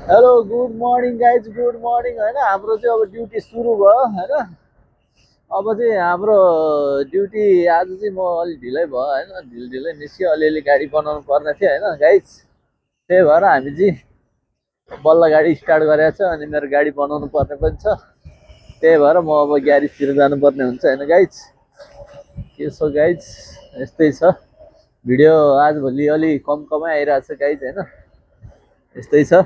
Hello good morning guys, good morning. होइन, हाम्रो चाहिँ अब ड्युटी सुरु भयो होइन। अब चाहिँ हाम्रो ड्युटी आज चाहिँ म अलिक ढिलै भयो होइन, ढिलै निस्क्यो। अलिअलि गाडी बनाउनु पर्ने थियो होइन गाइज, त्यही भएर हामी चाहिँ बल्ल गाडी स्टार्ट गरेको छ। अनि मेरो गाडी बनाउनु पर्ने पनि छ, त्यही भएर म अब ग्यारेजतिर जानुपर्ने हुन्छ होइन गाइज। के छ गाइज, यस्तै छ। भिडियो आजभोलि अलि कमै आइरहेको छ गाइज होइन, यस्तै छ।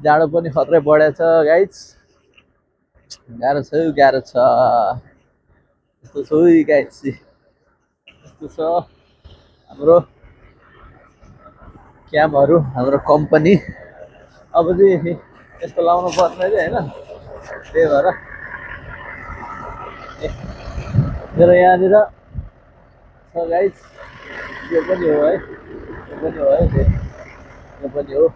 जाडो पनि खत्रै बढेको छ गाइज, गाह्रो छ, गाह्रो छ। यस्तो छ गाइज, यस्तो छ हाम्रो क्याम्पहरू, हाम्रो कम्पनी। अब चाहिँ यस्तो लाउनु पर्ने चाहिँ होइन, त्यही भएर मेरो यहाँनिर छ गाइज। यो पनि हो है, यो पनि हो है, यो पनि हो।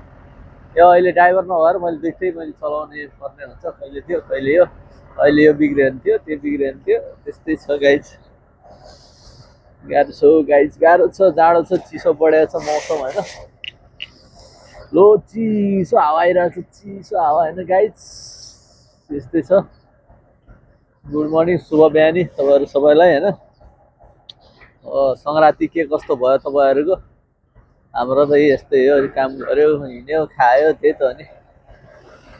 यो अहिले ड्राइभर नभएर मैले दुइटै मैले चलाउने पर्ने हुन्छ। कहिले थियो कहिले यो, अहिले यो बिग्रियो भने थियो, त्यो बिग्रियो भने थियो, त्यस्तै छ गाइज। गाह्रो छ गाइज, गाह्रो छ। जाडो छ, चिसो बढेको छ मौसम होइन। लो चिसो हावा आइरहेको छ, चिसो हावा होइन गाइज, यस्तै छ। गुड मर्निङ, शुभ बिहानी तपाईँहरू सबैलाई होइन। सङ्क्रान्ति के कस्तो भयो तपाईँहरूको? हाम्रो त यस्तै हो, काम गऱ्यो, हिँड्यो, खायो, त्यही त हो नि।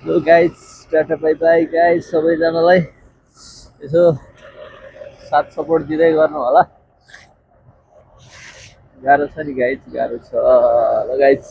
लो guys, tata bye bye guys सबैजनालाई। यसो साथ सपोर्ट दिँदै गर्नु होला। गाह्रो छ नि गाइज, गाह्रो छ। ल गाइज।